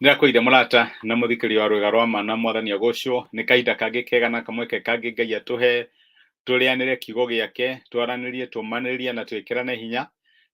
Nĩndakũire mũrata na mũthikĩria wa rwĩga rwa ma na mwathani agocwo. Nĩ kahinda kangĩ kega na kamweke kangĩ Ngai atũhe tũrĩanĩre kiugo gĩake, twaranĩrie, tũmanĩrĩrie na twĩkĩrane hinya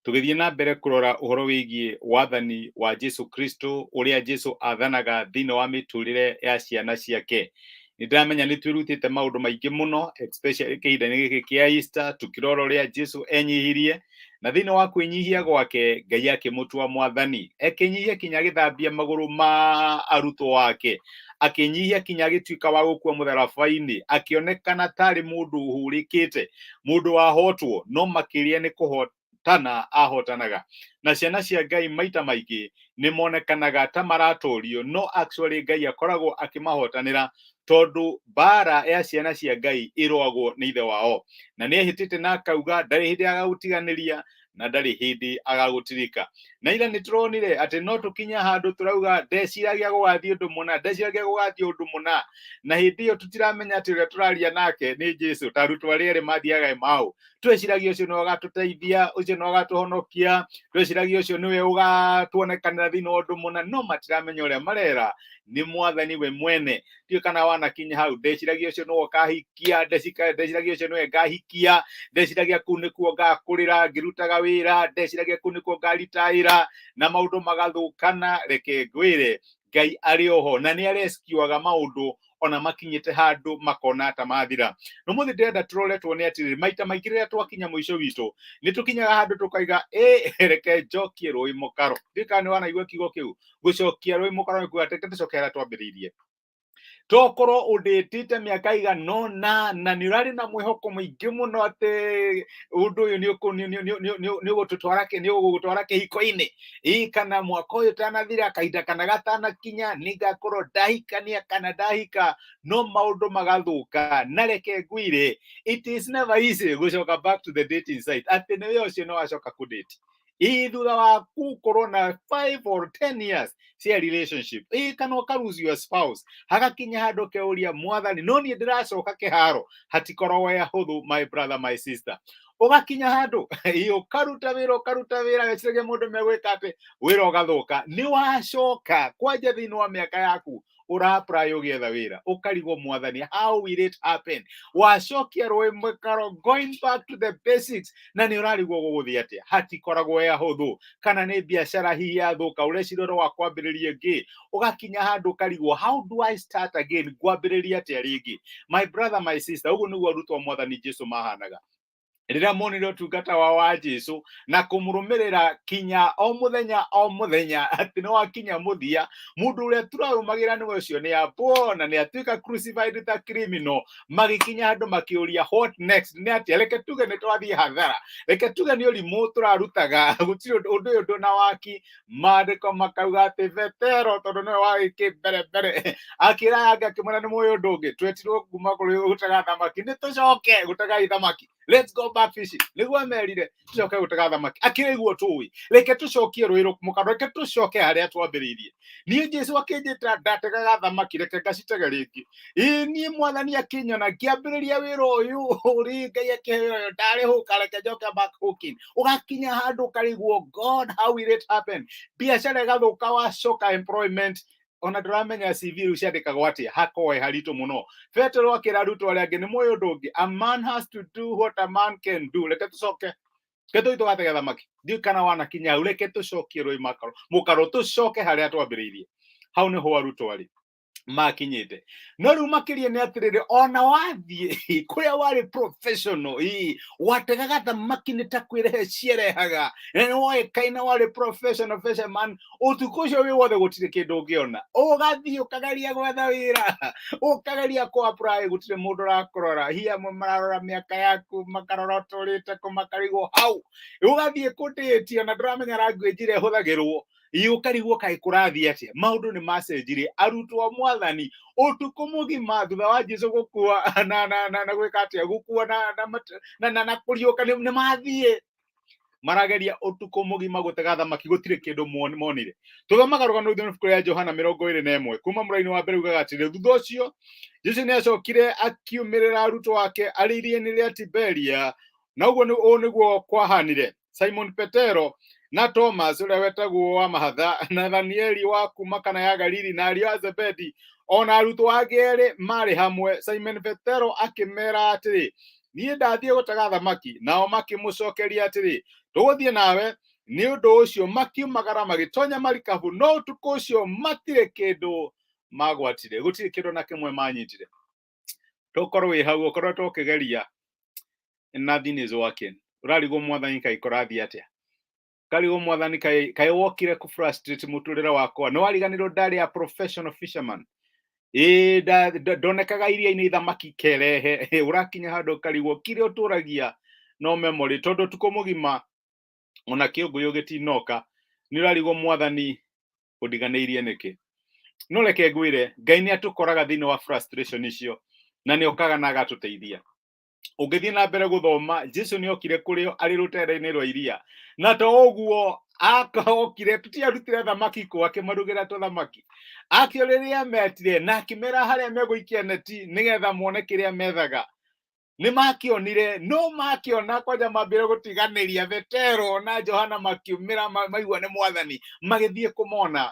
tũgĩthiĩ na mbere kũrora ũhoro wĩgiĩ wathani wa Jesu Kristo, ũrĩa Jesu athanaga thĩinĩ wa mĩtũrĩre ya ciana ciake. Nĩ ndĩramenya nĩ twĩrutĩte maũndũ maingĩ mũno, especially kĩhinda-inĩ gĩkĩ kĩa Easter, tũkĩrora ũrĩa Jesu enyihirie na thĩinĩ wa kwĩnyihia gwake Ngai akĩmũtua mwathani. Ekĩnyihia kinya agĩthambia magũrũ ma arutwo ake, akĩnyihia kinya agĩtuĩka wa gũkua mũtharaba-inĩ, akĩonekana tarĩ mũndũ ũhũrĩkĩte, mũndũ wahotwo, no makĩria nĩ kũhotana ahotanaga. Na ciana cia Ngai maita maingĩ nĩ monekanaga ta maratorio, no actually Ngai akoragwo akĩmahotanĩra, tondũ mbara ya ciana cia Ngai ĩrũagwo nĩ ithe wao. Na nĩ ehĩtĩte na akauga ndarĩ hĩndĩ agagũtiganĩria na ndarĩ hĩndĩ agagũtirika. Na ira nĩ tũronire atĩ no tũkinye handũ tũrauga ndeciragia gũgathiĩ ũndũ mũna, ndeciragia gũgathiĩ ũndũ mũna, na hĩndĩ ĩyo tũtiramenya atĩ ũrĩa tũraria nake nĩ Jesu, ta arutwo arĩa erĩ mathiaga Emau. Tweciragia ũcio nĩwe ũgatũteithia, ũcio nĩwe ũgatũhonokia, tweciragia ũcio nĩwe ũgatuonekanĩra thĩinĩ wa ũndũ mũna, no matiramenya ũrĩa marera nĩ mwathani we mwene. Ndiũĩ kana wanakinya hau, ndeciragia ũcio nĩwe ũkahikia, ndeciragia ũcio nĩwe ngahikia, ndeciragia kũu nĩkuo ngakũrĩra ngĩrutaga wĩra, ndeciragia kũu nĩkuo ngaritaĩra, na maũndũ magathũkana. Reke ngwĩre, Ngai arĩ oho na nĩ areskiwaga maũndũ ona makinyĩte handũ makona ta mathira. No mũthĩ ndĩrenda tũrore tuone atĩrĩrĩ, maita maingĩ rĩrĩa twakinya mũico witũ nĩ tũkinyaga handũ tũkaiga ĩ reke njokie rũĩ mũkaro. Ndiũĩ kana nĩ wanaigua kiugo kĩu, gũcokia rũĩ mũkaro nĩ kuga reke tũcoke harĩa twambĩrĩirie. Tokorwo ũndĩtĩte mĩaka igana ũna na nĩ ũrarĩ na mwĩhoko mũingĩ mũno atĩ ũndũ ũyũ nĩ ũgũgũtwara kĩhiko-inĩ, ĩ kana mwaka ũyũ ũtanathira, kahinda kana gatanakinya nĩ ngakorwo ndahikania kana ndahika, no maũndũ magathũka. Na reke ngwĩre, it is never easy gũcoka back to the dating site, atĩ nĩwe ũcio nĩ wacoka kũdate ĩ thutha wa gũkorwo na 5 or 10 years cia relationship, ĩ kana ũka lose your spouse, hagakinya handũ keuria mwathani no niĩ ndĩracoka kĩharo. Hatikoragwo he hũthũ, my brother, my sister. Ũgakinya handũ ĩ ũkaruta wĩra, ũkaruta wĩra weciragia mũndũ megwĩka atĩ wĩra ũgathũka, nĩ wacoka kwanja thĩinĩ wa mĩaka yaku ũra apply ũgĩetha wĩra, ũkarigwo mwathani, how will it happen? Wacokia rũĩ mũkaro, going back to the basics, na nĩ ũrarigwo gũgũthiĩ atĩa. Hatikoragwo he hũthũ. Kana nĩ biacara hihi yathũka, ũreciria ũhoro wa kwambĩrĩria ĩngĩ, ũgakinya handũ ũkarigwo, how do I start again? Ngwambĩrĩria atĩa rĩngĩ? My brother, my sister, ũguo nĩguo arutwo a mwathani Jesu mahanaga rĩrĩa monire ũtungata wao wa Jesu na kũmũrũmĩrĩra kinya o mũthenya o mũthenya, atĩ nĩ wakinya mũthia, mũndũ ũrĩa tũrarũmagĩra nĩwe ũcio nĩ ambwo na nĩ atuĩka crucified ta criminal. Magĩkinya handũ makĩũria, what next? Nĩ atĩa? Reke tuge nĩ twathiĩ hathara, reke tuge nĩ ũrimũ tũrarutaga, gũtirĩ ũndũ ũyũ ndũna waki. Maandĩko makauga atĩ Petero, tondũ nĩwe wagĩkĩ mbere mbere, akĩra angĩ akĩmwĩra, nĩ mũĩ ũndũ ũngĩ, twetirwo kuma kũrĩ gũtega thamaki, nĩ tũcoke gũtega thamaki, let's go back fishing. Nĩguo amerire tũcoke gũtega thamaki, akĩrĩguo tũĩ, reke tũcokie rũĩ mũkaro, reke tũcoke harĩa twambĩrĩirie. Niĩ Jesu akĩnjĩta ndategaga thamaki, reke ngacitege rĩngĩ. Ĩ niĩ mwathani akĩnyona ngĩambĩrĩria wĩra ũyũ rĩ, Ngai akĩhe wĩra ũyũ, ndarĩ hũka, reke njoke back hooking. Ũgakinya handũ ũkarigwo, God, how will it happen? Biacara ĩgathũka, wacoka employment, ona ndũramenya CV rĩu ciandĩkagwo atĩa, hakorwo he haritũ mũno. Petero akĩra arutwo arĩa angĩ, nĩ mũĩ ũndũ ũngĩ, a man has to do what a man can do, reke tũcoke, reke tũthiĩ tũgatege thamaki. Ndiũĩ kana wanakinya hau, reke tũcokie rũĩ mũkaro, tũcoke harĩa twambĩrĩirie. Hau nĩho arutwo arĩ makinyĩte. No rĩu makĩria nĩ atĩrĩrĩ, ona wathiĩ kũrĩa warĩ professional, ĩ wategaga thamaki nĩ ta kwĩrehe cierehaga, na nĩ woĩkaine warĩ professional fisherman, ũtukũ ũcio wĩ wothe gũtirĩ kĩndũ ũngĩona. Ũgathiĩ ũkageria gwetha wĩra, ũkageria kũ apply, gũtirĩ mũndũ ũrakũrora. Hihi amwe mararora mĩaka yaku, makarora ũtũrĩte kũ, makarigwo hau. Ũgathiĩ kũndĩtie na ndũramenya language ĩrĩa ĩhũthagĩrwo, ĩ ũkarigwo kaĩ kũrathiĩ atĩa. Maũndũ nĩ macenjirie. Arutwo a mwathani ũtukũ mũgima thutha wa Jesu gũkua na gwĩka atĩa, gũkua na kũriũka, nĩ mathiĩ marageria ũtukũ mũgima gũtega thamaki, gũtirĩ kĩndũ monire. Tũthomaga rũgano rũu thĩinĩ wa ibuku rĩa Johana 21 kuma mũraini wa mbere, ugaga atĩrĩ, thutha ũcio Jesu nĩ acokire akiumĩrĩra arutwo ake arĩ iria-inĩ rĩa Tiberia, na ũguo ũũ nĩguo kwahanire. Simon Petero Na Thomas ũrĩa wetagwo wa mahatha, na Nathanieli wa kuuma Kana ya Galili, na ariũ a Zebedi, ona arutwo angĩ erĩ marĩ hamwe. Simon Petero akĩmera atĩrĩ, niĩ ndathiĩ gũtega thamaki. Nao makĩmũcokeria atĩrĩ, tũgũthiĩ nawe. Nĩ ũndũ ũcio makiumagara magĩtonya marikabu, no ũtukũ ũcio matirĩ kĩndũ magwatire, gũtirĩ kĩndũ na kĩmwe manyitire. Tũkorwo wĩ hau ũkoretwo ũkĩgeria, nothing is working, ũrarigwo mwathani kaĩ kũrathiĩ atĩa, karigwo mwathani kaĩ wokire kũ frustrate mũtũrĩre wakwa. Nĩ wariganĩrwo ndarĩ a professional fisherman, ĩĩ ndonekaga iria-inĩ thamaki kerehe. Ũrakinya handũ ũkarigwo kĩrĩa ũtũragia no memory, tondũ ũtukũ mũgima ona kĩũngũyũ gĩtinoka. Nĩ ũrarigwo mwathani ũndiganĩirie nĩkĩ. No reke ngwĩre, Ngai nĩ atũkoraga thĩinĩ wa frustration icio, na nĩ okaga na agatũteithia. Ũngĩthiĩ na mbere gũthoma, Jesu nĩ okire kũrĩ o arĩ rũtere-inĩ rwa iria, na to ũguo okire tũtiarutire thamaki kũ, akĩmarugĩra tũthamaki. Akĩũrĩrĩa metire na akĩmera harĩa megũikia neti nĩgetha mone kĩrĩa methaga. Nĩ makĩonire, no makĩona kwanja mambire gũtiganĩria Petero na Johana, makiumĩra maigua nĩ mwathani, magĩthiĩ kũmona.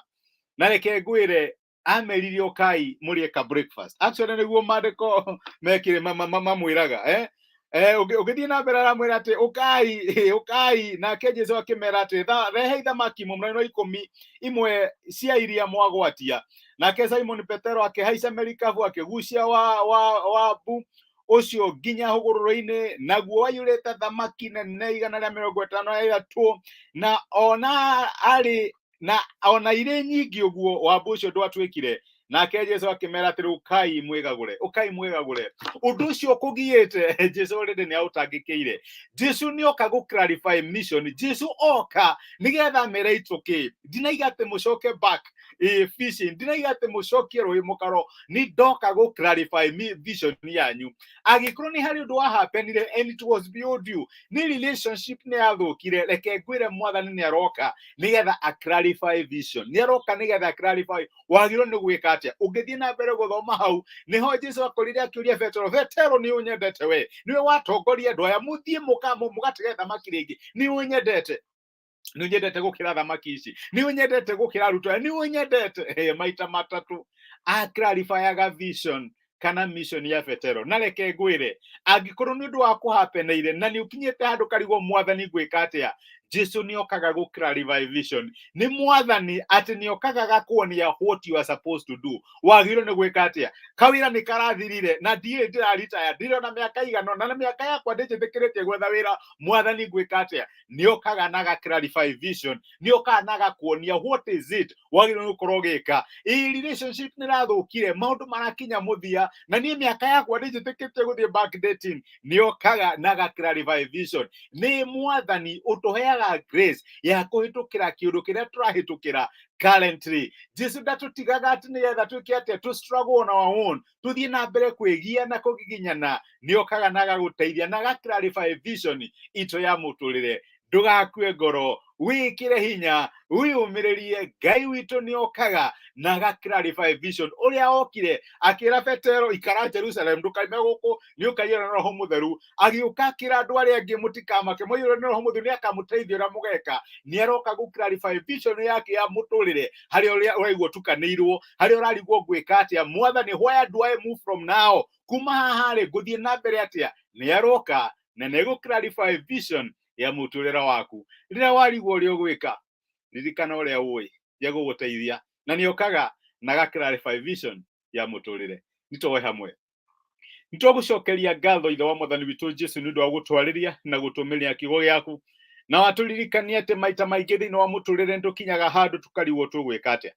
Na reke ngwĩre, amerire ũkai mũrĩe ka breakfast. Actually nĩguo maandĩko mekire mamwĩraga ũngĩthiĩ na mbere aramwĩra atĩ ũkai, ũkai. Nake Jesu akĩmera atĩ rehei thamaki mũmũraini wa 10 imwe cia iria mwagwatia. Nake Simon Petero akĩhaica merikabu, akĩgucia wabu ũcio nginya hũgũrũrũ-inĩ, naguo waiyũrĩte thamaki nene 153, na ona arĩ na ona irĩ nyingĩ ũguo wambu ũcio ndwatuĩkire. Nake Jesu akĩmera atĩrĩ, ũkai mwĩgagũre, ũkai mwĩgagũre. Ũndũ ũcio ũkũgiĩte, Jesu already nĩ aũtangĩkĩire. Jesu nĩ oka gũ clarify mission. Jesu oka nĩgetha amere it's okay. Ndinaiga atĩ mũcoke back fishing, ndinaiga atĩ mũcokie rũĩ mũkaro, nĩ ndoka gũ clarify vision yanyu. Angĩkorwo nĩ harĩ ũndũ wa happenire and it was beyond you, nĩ relationship nĩ yathũkire, reke ngwĩre mwathani nĩ aroka nĩgetha a clarify vision, nĩ aroka nĩgetha a clarify wagĩrĩirwo nĩ gwĩka atĩa. Ũngĩthiĩ na mbere gũthoma hau nĩho Jesu akorire akĩũria Petero, Petero, nĩ ũnyendete we? Nĩwe watongoria andũ aya mũthiĩ mũgatege thamaki rĩngĩ, nĩ ũnyendete? Nĩ ũnyendete gũkĩra thamaki ici? Nĩ ũnyendete gũkĩra arutwo aya? Nĩ ũnyendete? Maita matatũ a clarifyaga vision kana mission ya Petero. Na reke ngwĩre, angĩkorwo nĩ ũndũ wa kũhapeneire na nĩ ũkinyĩte handũ karigwo mwathani ngwĩka atĩa, Jesu nĩ okaga gũ clarify vision. Nĩ mwathani atĩ nĩ okaga gakuonia what you are supposed to do, wagĩrĩirwo nĩ gwĩka atĩa. Kawĩra nĩ karathirire na ndirĩ ndĩraritaya, ndirĩ ona mĩaka igana na mĩaka yakwa ndĩnjĩtĩkĩrĩtie gwetha wĩra, mwathani ngwĩka atĩa? Nĩ okaga na ga clarify vision, nĩ okaga na gakuonia what is it wagĩrĩirwo nĩ gũkorwo ũgĩka. Ĩ relationship nĩ ĩrathũkire, maũndũ marakinya mũthia na niĩ mĩaka yakwa ndĩnjĩtĩkĩtie gũthiĩ back dating, nĩ okaga na ga clarify vision. Nĩ mwathani ũtũheaga grace ya kũhĩtũkĩra kĩũndũ kĩrĩa tũrahĩtũkĩra currently. Jesu ndatũtigaga atĩ nĩgetha twĩke atĩa, tũ struggle on our own, tũthiĩ na mbere kwĩgia na kũgiginyana. Nĩ okaga na agagũteithia na aga clarify vision itũ ya mũtũrĩre. Ndũgakue ngoro, wĩkĩre hinya, wĩyũmĩrĩrie. Ngai witũ nĩ okaga na aga clarify vision. Ũrĩa okire akĩra Petero, ikara Jerusalem, ndũkaime gũkũ, nĩ ũkaiyũra na Roho Mũtheru. Agĩũka akĩra andũ arĩa angĩ, mũtikamake, mũiyũre nĩ Roho Mũtheru, nĩ akamũteithia ũrĩa mũgeka. Nĩ aroka gũ clarify vision yake ya mũtũrĩre, harĩa ũrĩa ũraigua ũtukanĩirwo, harĩa ũrarigwo ngwĩka atĩa, mwathani, where do I move from now, kuma haha rĩ ngũthiĩ na mbere atĩa? Nĩ aroka na nĩ gũ clarify vision ya mũtũrĩre waku. Rĩrĩa warigwo ũrĩa ũgwĩka, ririkana ũrĩa ũĩ ya gũgũteithia, na nĩ okaga na ga clarify vision ya mũtũrĩre. Nĩtũhoe hamwe. Nĩtwagũcokeria ngatho, ithe wa mwathani witũ Jesu, nĩ ũndũ wa gũtwarĩria na gũtũmĩria kiugo gĩaku, na watũririkania atĩ maita maingĩ thĩinĩ wa mũtũrĩre nĩtũkinyaga handũ tũkarigwo tũgwĩka atĩa.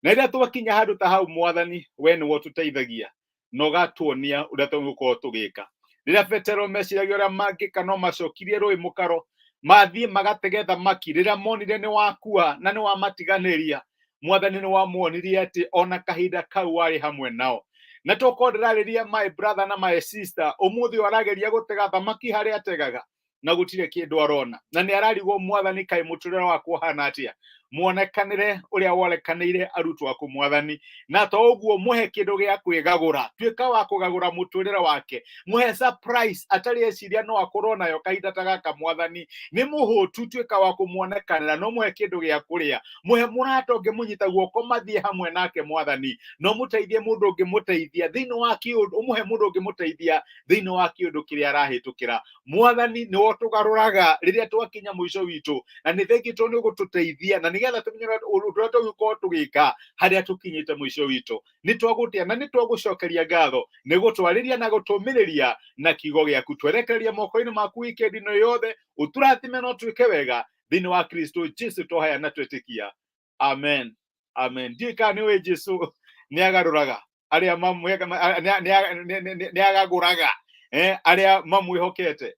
Na rĩrĩa twakinya handũ ta hau, mwathani, we nĩwe ũtũteithagia na ũgatuonia ũrĩa tũgũkorwo tũgĩka. Rĩrĩa Petero meciragia ũrĩa mangĩka, no macokirie rũĩ mũkaro mathiĩ magatege thamaki, rĩrĩa monire nĩ wakua na nĩ wamatiganĩria, mwathani nĩ wamuonirie atĩ ona kahinda kau warĩ hamwe nao. Na tokorwo ndĩrarĩria my brother na my sister ũmũthĩ ũyũ arageria gũtega thamaki harĩa ategaga na gũtirĩ kĩndũ arona, na nĩ ararigwo mwathani kaĩ mũtũrĩre wakwa ũhana atĩa. Muonekanĩre ũrĩa wonekanĩire arutwo aku, Mwathani, na to ũguo mũhe kĩndũ gĩa kwĩgagũra. Tuĩka wa kũgagũra mũtũrĩre wake, mũhe surprise atarĩ eciria no akorwo nayo kahinda ta gaka. Mwathani, nĩ mũhũtu, tuĩka wa kũmuonekanĩra, no mũhe kĩndũ gĩa kũrĩa, mũhe mũrata ũngĩmũnyita guoko mathiĩ hamwe nake. Mwathani, no mũteithie mũndũ ũngĩmũteithia thĩinĩ wa kĩũndũ, ũmũhe mũndũ ũngĩmũteithia thĩinĩ wa kĩũndũ kĩrĩa arahĩtũkĩra. Mwathani, nĩwe ũtũgarũraga rĩrĩa twakinya mũico witũ, na nĩ thengi tondũ nĩ ũgũtũteithia na nĩgetha tũmenye ũndũ ũrĩa tũgũkorwo tũgĩka harĩa tũkinyĩte mũico witũ. Nĩ twagũtĩa na nĩ twagũcokeria ngatho nĩ gũtwarĩria na gũtũmĩrĩria na kiugo gĩaku. Twerekereria moko-inĩ maku wikendi ĩno yothe, ũtũrathime na ũtwĩke wega thĩinĩ wa Kristo Jesu tũhaya na twĩtĩkia, amen, amen. Ndiũĩ kana nĩ ũĩ Jesu nĩ agarũraga arĩa nĩ agagũraga arĩa mamwĩhokete.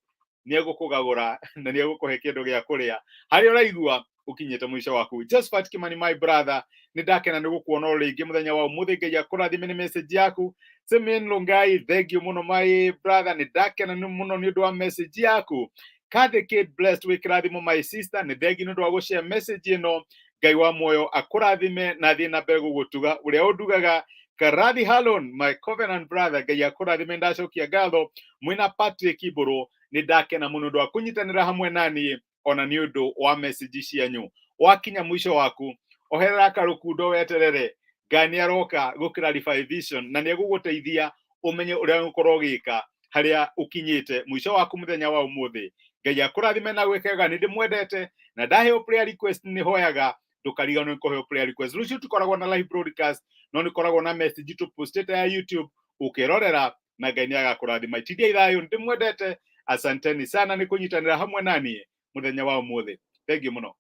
Nĩ egũkũgagũra na nĩ egũkũhe kĩndũ gĩa kũrĩa harĩa ũraigua ũkinyĩte mũico waku. Josephat Kimani, my brother, nĩ ndakena nĩ gũkuona o rĩngĩ mũthenya wa ũmũthĩ. Ngai akũrathime nĩ message yaku. Simeon Lungai, thank you mũno, my brother, nĩ ndakena mũno nĩ ũndũ wa message yaku. Kathy Kate Blessed, wĩ kĩrathimo, my sister, nĩ thengi nĩ ũndũ wa gũshare message ĩno. Ngai wa muoyo akũrathime na thiĩ na mbere gũgũtuga ũrĩa ũndugaga. Karathi Halon, my covenant brother, Ngai akũrathime, ndacokia ngatho. Mwĩna Patrick Mbũrũ, nĩ ndakena mũno ũndũ wa kũnyitanĩra hamwe naniĩ ona nĩ ũndũ wa message cianyu. Wakinya mũico waku, oherera karũkundo weterere Ngai nĩ aroka gũkĩra Clarify Vision na nĩ egũgũteithia ũmenye ũrĩa ũgũkorwo ũgĩka harĩa ũkinyĩte mũico waku mũthenya wa ũmũthĩ. Ngai akũrathime na gwĩkega. Nĩ ndĩmwendete na ndaheo prayer request nĩ hoyaga, ndũkariganwo nĩ kũheo prayer request. Rũciũ tũkoragwo na live broadcast, no nĩ koragwo na message tũpostĩte ya YouTube ũkĩrorera, na Ngai nĩ agakũrathima. Itindia ithayũ, nĩ ndĩmwendete. Asanteni sana nĩ kũnyitanĩra hamwe naniĩ mũthenya wa ũmũthĩ. Thank you mũno.